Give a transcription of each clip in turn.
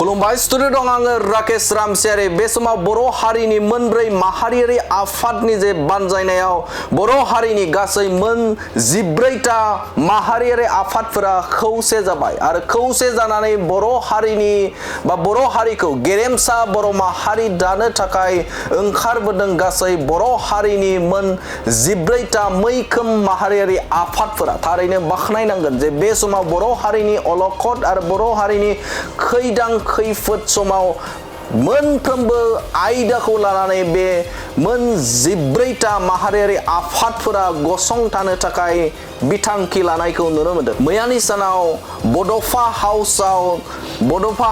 खुलुमबाय स्टुडिअ दं आङो राकेश रामसियारि बे समाव बर' हारिनि मोनब्रै माहारियारि आफादनि जे बानजायनायाव बर' हारिनि गासै मोन 14टा माहारियारि आफादफोरा खौसे जाबाय आरो खौसे जानानै बर' हारिनि बा बर' हारिखौ गेरेमसा बर' माहारि दानो थाखाय ओंखारबोदों गासै बर' हारिनि मोन 14टा मैखोम माहारियारि आफादफोरा थारैनो बाखनायनांगोन जे बे समाव बर' हारिनि अलखद आरो बर' हारिनि खैदां खैफोद समाव मोनफ्रोमबो आयदाखौ लानानै बे मोन 14टा माहारियारि आफादफोरा गसंथानो थाखाय बिथांखि लानायखौ नुनो मोनदों। मैयानि सानाव बड'फा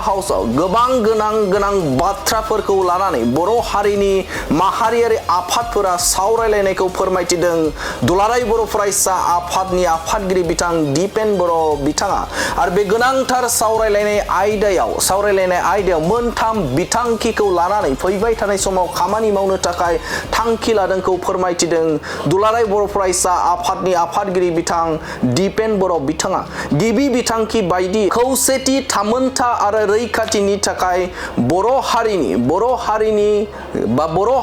हाउसाव गोबां गोनां बाथ्राफोरखौ लानानै बर' हारिनि माहारियारि आफादफोरा सावरायलायनायखौ फोरमायथिदों। दुलाराय बर' फरायसा आफादनि आफादगिरि बिथां दिपेन बर' बिथाङा आरो बे गोनांथार सावरायलायनाय आयदायाव मोनथाम बिथांखिखौ लानानै फैबाय थानाय समाव खामानि मावनो थाखाय थांखि लादोंखौ फोरमायथिदों। दुलाराय बर' फरायसा आफादनि आफादगिरि बिथां दिपेन बर' बिथाङा गिबि बिथांखि बायदि खौसेथि थामोनथा आरो रैखाथिनि थाखाय बर'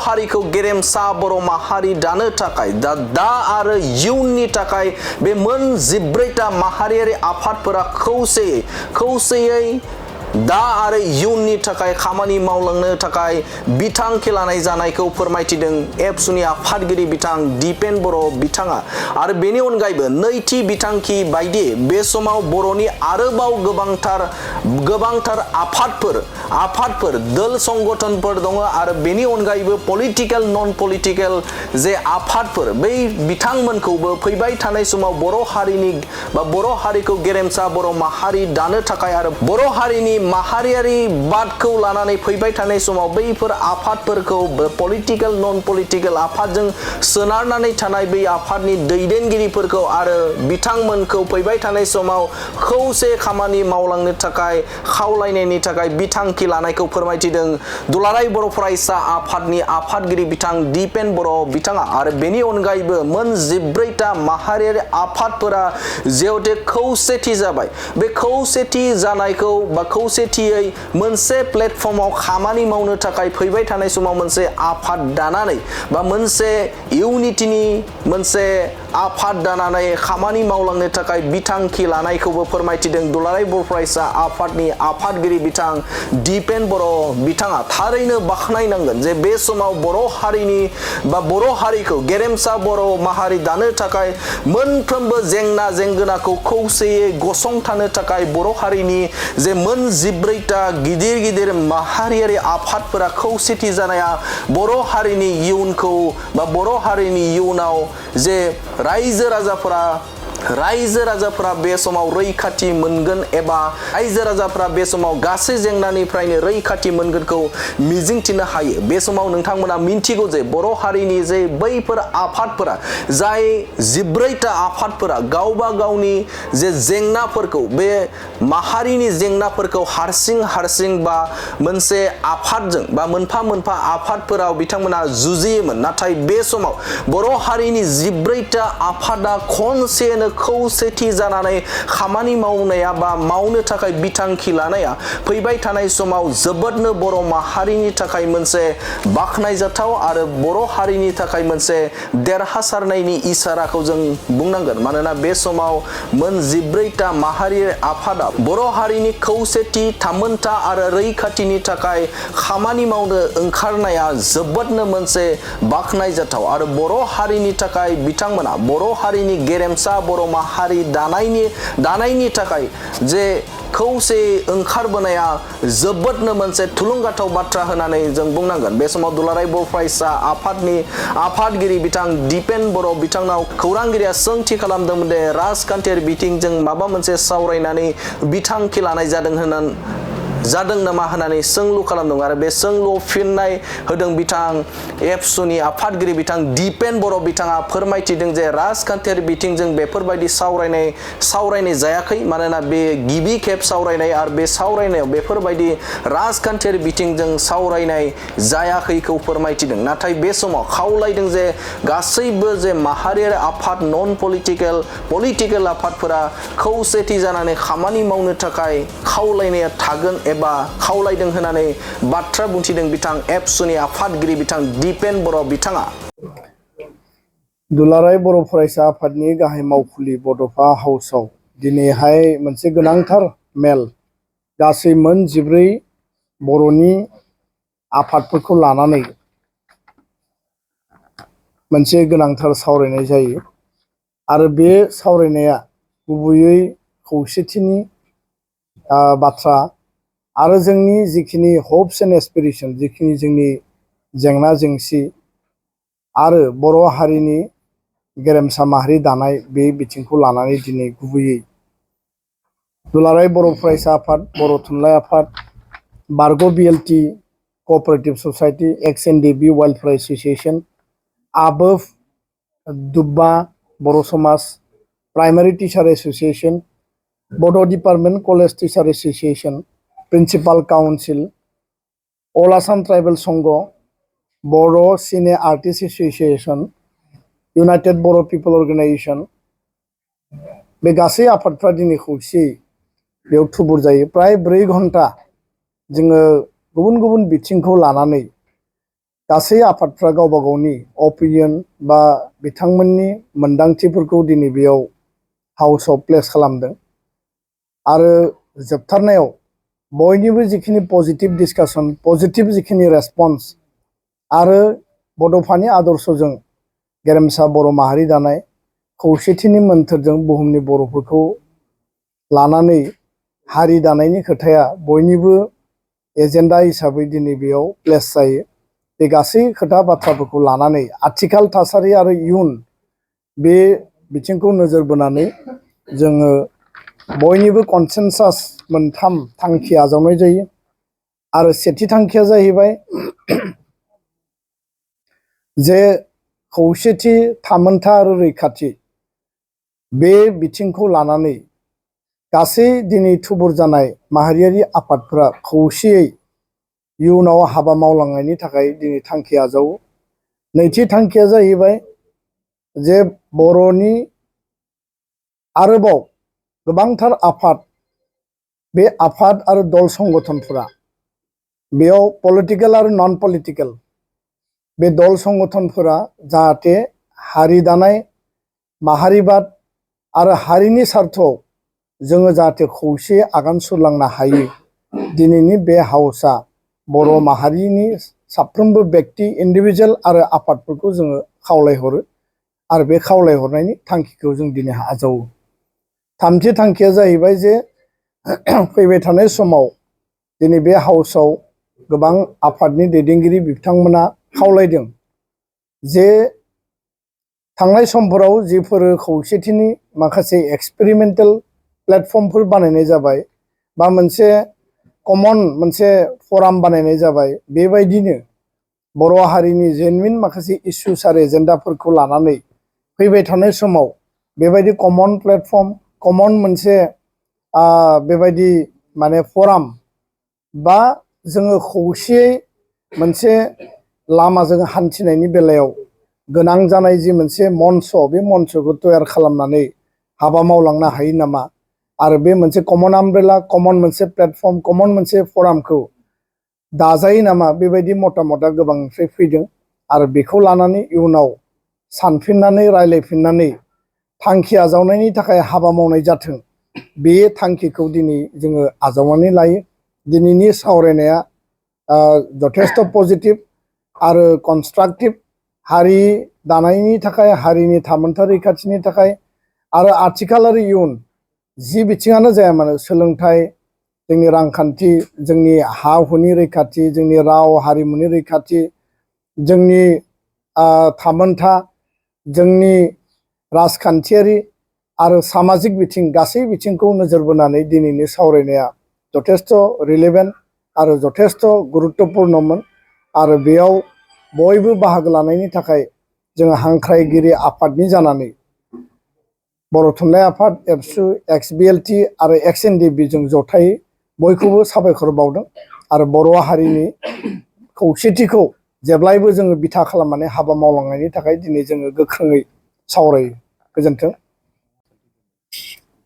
हारिखौ गेरेमसा बर' माहारि दानो थाखाय दा आरो इयुननि थाखाय बे मोन 14टा माहारियारि आफादफोरा खौसेयै दा आरो इयुननि थाखाय खामानि मावलांनो थाखाय बिथांखि लानाय जानायखौ फोरमायथिदों एबसुनि आफादगिरि बिथां दिपेन बर' बिथाङा आरो बेनि अनगायैबो नैथि बिथांखि बायदि बे समाव बर'नि आरोबाव गोबांथार आफादफोर दोल संगठनफोर दङ आरो बेनि अनगायैबो पलिटिकेल नन पलिटिकेल जे आफादफोर बै बिथांमोनखौबो फैबाय थानाय समाव बर' हारिखौ गेरेमसा बर' माहारि दानो थाखाय आरो बर' हारिनि माहारियारि बादखौ लानानै फैबाय थानाय समाव बैफोर आफादफोरखौ पलिटिकेल नन पलिटिकेल आफादजों सोनारनानै थानाय बै आफादनि दैदेनगिरिफोरखौ आरो बिथांमोनखौ फैबाय थानाय समाव खौसे खामानि मावलांनो थाखाय खावलायनायनि थाखाय बिथांखि लानायखौ फोरमायथिदों दुलाराय बर' फरायसा आफादनि आफादगिरि बिथां दिपेन बर' बिथाङा आरो बेनि अनगायैबो मोन 14टा माहारियारि आफादफोरा जिहेतु खौसेथि जाबाय बे खौसेथि जानायखौ बा खौसेथियै मोनसे प्लेटफर्माव खामानि मावनो थाखाय फैबाय थानाय समाव मोनसे आफाद दानानै बा मोनसे इउनिटिनि मोनसे आफाद दानानै खामानि मावलांनो थाखाय बिथांखि लानायखौबो फोरमायथिदों दुलाराय बर' फरायसा आफादनि आफादगिरि बिथां दिपेन बर' बिथाङा थारैनो बाखनायनांगोन जे बे समाव बर' हारिखौ गेरेमसा बर' माहारि दानो थाखाय मोनफ्रोमबो जेंना जेंगोनाखौ खौसेयै गसंथानो थाखाय बर' हारिनि जे मोन 14टा गिदिर माहारियारि आफादफोरा खौसेथि जानाया बर' हारिनि इयुनखौ बा बर' हारिनि इयुनाव जे रायजो राजाफोरा बे समाव रैखाथि मोनगोन एबा रायजो राजाफोरा बे समाव गासै जेंनानिफ्रायनो रैखाथि मोनगोनखौ मिजिंथिनो हायो। बे समाव नोंथांमोना मिन्थिगौ जे बर' हारिनि जे बैफोर आफादफोरा जाय 14टा आफादफोरा गावबा गावनि जे जेंनाफोरखौ बे माहारिनि जेंनाफोरखौ हारसिं बा मोनसे आफादजों बा मोनफा आफादफोराव बिथांमोना जुजियोमोन नाथाय बे समाव बर' हारिनि 14टा आफादा खनसेनो खौसेथि जानानै खामानि मावनाया बा मावनो थाखाय बिथांखि लानाया फैबाय थानाय समाव जोबोदनो बर' माहारिनि थाखाय मोनसे बाखनायजाथाव आरो बर' हारिनि थाखाय मोनसे देरहासारनायनि इसाराखौ जों बुंनांगोन मानोना बे समाव मोन 14टा माहारियारि आफादा बर' हारिनि खौसेथि थामोनथा आरो रैखाथिनि थाखाय खामानि मावनो ओंखारनाया जोबोदनो मोनसे बाखनायजाथाव आरो बर' हारिनि थाखाय बिथांमोना बर' हारिनि गेरेमसा बर' माहारि दानायनि थाखाय जे खौसे ओंखारबोनाया जोबोदनो मोनसे थुलुंगाथाव बाथ्रा होननानै जों बुंनांगोन। बे समाव दुलाराय बर' फरायसा आफादनि आफादगिरि बिथां दिपेन बर' बिथांनाव खौरांगिरिया सोंथि खालामदोंमोन दे राजखान्थियारि बिथिंजों माबा मोनसे सावरायनानै बिथांखि लानाय जादों नामा होननानै सोंलु खालामदों आरो बे सोंलुआव फिननाय होदों बिथां एबसुनि आफादगिरि बिथां दिपेन बर' बिथाङा फोरमायथिदों जे राजखान्थियारि बिथिंजों बेफोरबायदि सावरायनाय जायाखै मानोना बे गिबि खेब सावरायनाय आरो बे सावरायनायाव बेफोरबायदि राजखान्थियारि बिथिंजों सावरायनाय जायाखैखौ फोरमायथिदों नाथाय बे समाव खावलायदों जे गासैबो जे माहारियारि आफाद नन पलिटिकेल आफादफोरा खौसेथि जानानै खामानि मावनो थाखाय खावलायनाया थागोन एबा खावलायदों होननानै बाथ्रा बुंथिदों बिथां एबसुनि आफादगिरि बिथां दिपेन बर' बिथाङा। दुलाराय बर' फरायसा आफादनि गाहाय मावखुलि बड'फा हाउसआव दिनैहाय मोनसे गोनांथार मेल गासै मोन 14 बर'नि आफादफोरखौ लानानै मोनसे गोनांथार सावरायनाय जायो आरो बे सावरायनाया गुबैयै खौसेथिनि बाथ्रा आरो जोंनि जिखिनि हप्स एन्ड एसपिरेशन जिखिनि जोंनि जेंना जेंसि आरो बर' हारिनि गेरेमसा माहारि दानाय बे बिथिंखौ लानानै दिनै गुबैयै दुलाराय बर' फरायसा आफाद, बर' थुनलाइ आफाद, बारग' BLT cooperative society, XNDB welfare association, आबोफ दुब्बा Bodo' Samaj, primary teacher association, Bodo' department college teacher association, principal council, all Assam tribal Sangha, Bodo' cine artist association, united Bodo' people organization बे गासै आफादफ्रा दिनै खौसेयै बेयाव थुबुर जायो। प्राय 4 घन्टा जोङो गुबुन गुबुन बिथिंखौ लानानै गासै आफादफ्रा गावबा गावनि अपिनियन बा बिथांमोननि मोनदांथिफोरखौ दिनै बेयाव हाउसआव प्लेस खालामदों आरो जोबथारनायाव बयनिबो जिखिनि पजिटिभ डिसकासन, पजिटिभ जिखिनि रेसपन्स आरो बड'फानि आदर्शजों गेरेमसा बर' माहारि दानाय खौसेथिनि मोन्थोरजों बुहुमनि बर'फोरखौ लानानै हारि दानायनि खोथाया बयनिबो एजेन्डा हिसाबै दिनै बेयाव प्लेस जायो। बे गासै खोथा बाथ्राफोरखौ लानानै आथिखाल थासारि आरो इयुन बे बिथिंखौ नोजोर बोनानै जोङो बयनिबो कनसेनसास मोनथाम थांखि आजावनाय जायो आरो सेथि थांखिया जाहैबाय जे खौसेथि, थामोनथा आरो रैखाथि बे बिथिंखौ लानानै गासै दिनै थुबुर जानाय माहारियारि आफादफोरा खौसेयै इयुनाव हाबा मावलांनायनि थाखाय दिनै थांखि आजावो। नैथि थांखिया जाहैबाय जे बर'नि आरोबाव गोबांथार आफाद, बे आफाद आरो दल संगठनफोरा बेयाव पलिटिकेल आरो नन पलिटिकेल बे दल संगठनफोरा जाहाथे हारि दानाय, माहारिबाद आरो हारिनि सार्थआव जोङो जाहाथे खौसेयै आगान सुरलांनो हायो। दिनैनि बे हाउसआ बर' माहारिनि साफ्रोमबो बेक्ति, इन्डिभिजुवेल आरो आफादफोरखौ जोङो खावलायहरो आरो बे खावलायहरनायनि थांखिखौ जों दिनै आजावो। थामथि थांखिया जाहैबाय जे फैबाय थानाय समाव दिनै बे हाउसआव गोबां आफादनि दैदेनगिरि बिथांमोना खावलायदों जे थांनाय समफोराव जिफोर खौसेथिनि माखासे एक्सपेरिमेन्टेल प्लेटफर्मफोर बानायनाय जाबाय बा मोनसे कमन मोनसे फराम बानायनाय जाबाय, बेबायदिनो बर' हारिनि जेनुइन माखासे इस्युस आरो एजेन्डाफोरखौ लानानै फैबाय थानाय समाव बेबायदि कमन प्लेटफर्म, कमन मोनसे बेबायदि माने फराम बा जोङो खौसेयै मोनसे लामाजों हान्थिनायनि बेलायाव गोनां जानाय जि मोनसे मन्च, बे मन्चखौ तयार खालामनानै हाबा मावलांनो हायो नामा आरो बे मोनसे कमन आमब्रेला, कमन मोनसे प्लेटफर्म, कमन मोनसे फरामखौ दाजायो नामा, बेबायदि मतामतआ गोबांनिफ्राय फैदों आरो बेखौ लानानै इयुनाव सानफिननानै रायलायफिननानै थांखि आजावनायनि थाखाय हाबा मावनाय जाथों, बे थांखिखौ दिनै जोङो आजावनानै लायो। दिनैनि सावरायनाया जथेस्थ' पजिटिभ आरो कनस्ट्राक्टिभ, हारि दानायनि थाखाय, हारिनि थामोनथा रैखाथिनि थाखाय आरो आथिखाल आरो इयुन जि बिथिङानो जाया मानो, सोलोंथाइ, जोंनि रांखान्थि, जोंनि हा हुनि रैखाथि, जोंनि राव हारिमुनि रैखाथि, जोंनि थामोनथा, जोंनि राजखान्थियारि आरो सामाजिक बिथिं गासै बिथिंखौ नोजोर बोनानै दिनैनि सावरायनाया जथेस्थ' रिलेभेन्ट आरो जथेस्थ' गुरुत्तपुर्णमोन आरो बेयाव बयबो बाहागो लानायनि थाखाय जोङो हांख्रायगिरि आफादनि जानानै बर' थुनलाइ आफाद, एबसु, एक्स.बि.एल.टि आरो एक्स.एन.डि.बि जों जथायै बयखौबो साबायखर बावदों आरो बर' हारिनि खौसेथिखौ जेब्लायबो जोङो बिथा खालामनानै हाबा मावलांनायनि थाखाय दिनै जोङो गोख्रोङै सावरायो। गोजोन्थों।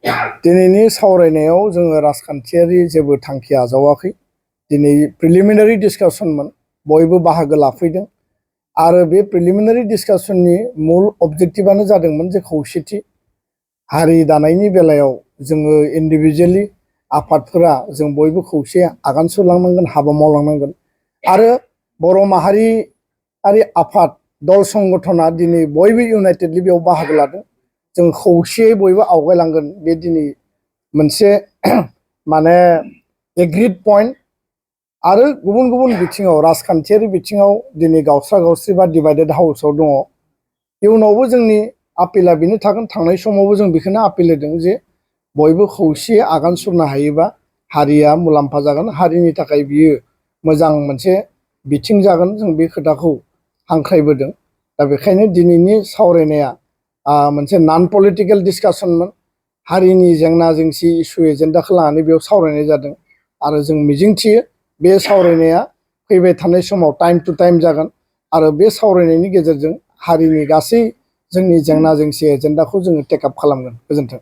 दिनैनि सावरायनायाव जोङो राजखान्थियारि जेबो थांखि आजावाखै। दिनै प्रिलिमिनारि डिसकासनमोन, बयबो बाहागो लाफैदों आरो बे प्रिलिमिनारि डिसकासननि मुल अबजेक्टिभआनो जादोंमोन जे खौसेथि। हारि दानायनि बेलायाव जोङो इन्डिभिजुवेलि आफादफोरा जों बयबो खौसे आगान सुरलांनांगोन, हाबा मावलांनांगोन आरो बर' माहारियारि आफाद दल संगठना दिनै बयबो इउनाइटेडलि बेयाव बाहागो लादों। जों खौसेयै बयबो आवगायलांगोन, बे दिनै मोनसे माने एग्रिड पइन्ट। आरो गुबुन गुबुन बिथिङाव राजखान्थियारि बिथिङाव दिनै गावस्रा गावस्रि बा डिभाइडेड हाउसआव दङ। इयुनावबो जोंनि आपिला बेनो थागोन, थांनाय समावबो जों बेखौनो आपिल होदों जे बयबो खौसेयै आगान सुरनो हायोबा हारिया मुलाम्फा जागोन, हारिनि थाखाय बियो मोजां मोनसे बिथिं जागोन, जों बे खोथाखौ हांख्रायबोदों। दा बेखायनो दिनैनि सावरायनाया मोनसे नन पलिटिकेल डिसकासनमोन। हारिनि जेंना जेंसि इसु एजेन्डाखौ लानानै बेयाव सावरायनाय जादों आरो जों मिजिंथियो बे सावरायनाया फैबाय थानाय समाव टाइम टु टाइम जागोन आरो बे सावरायनायनि गेजेरजों हारिनि गासै जोंनि जेंना जेंसि एजेन्डाखौ जोङो टेकआप खालामगोन। गोजोन्थों।